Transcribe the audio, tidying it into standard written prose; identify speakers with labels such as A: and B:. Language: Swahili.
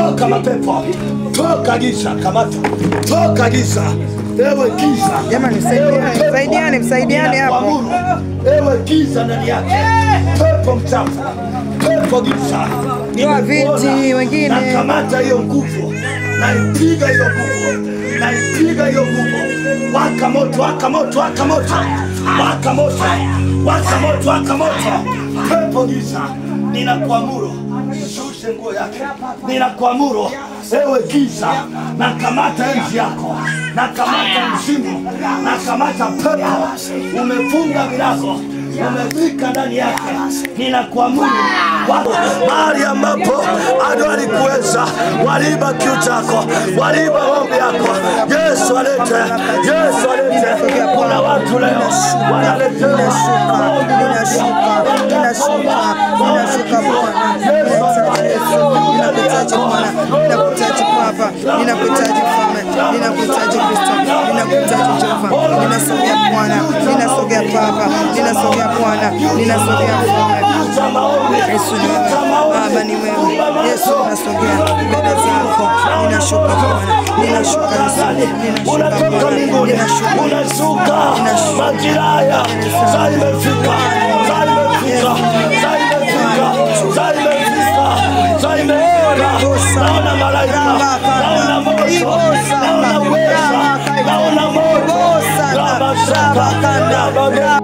A: Toka mapepo, toka giza, kamata, toka giza. Ewe giza,
B: jamani, msaidiane, msaidiane hapo.
A: Ewe giza ndani yake, pepo mchafu, pepo giza,
B: toa viti wengine.
A: Nakamata hiyo nguvu, naipiga hiyo nguvu, naipiga hiyo nguvu. Waka moto, waka moto, waka moto, waka moto, waka moto, waka moto. Pepo giza, ninakuamuru shushe nguo yake. Ninakuamuru ewe giza, nakamata enzi yako, nakamata mzimu, nakamata pepo. Umefunga milango, umefika ndani yake. Ninakuamuru mahali ambapo adui alikuweza, waliiba kiu chako, waliiba maombi yako. Yesu alete, Yesu alete. Kuna watu leo wanaletewa.
B: Ninashuka, ninashuka, ninashuka Bwana. Ninakuhitaji Bwana, ninakuhitaji Baba, ninakuhitaji Mfalme, ninakuhitaji Kristo, ninakuhitaji Jehova. Ninasogea Bwana, ninasogea Baba, ninasogea Bwana, ninasogea Mfalme. Yesu ni wewe, Baba ni wewe. Yesu, ninasogea mbele zako, ninashuka Bwana, ninashuka Yesu, ninashuka Bwana, ninashuka,
A: unashuka majira haya. Saa imefika, saa imefika, saa imefika, saa imefika, saa imefika. Naona malaika, naona moto, naona uweza, naona moto. Raba shaka, raba.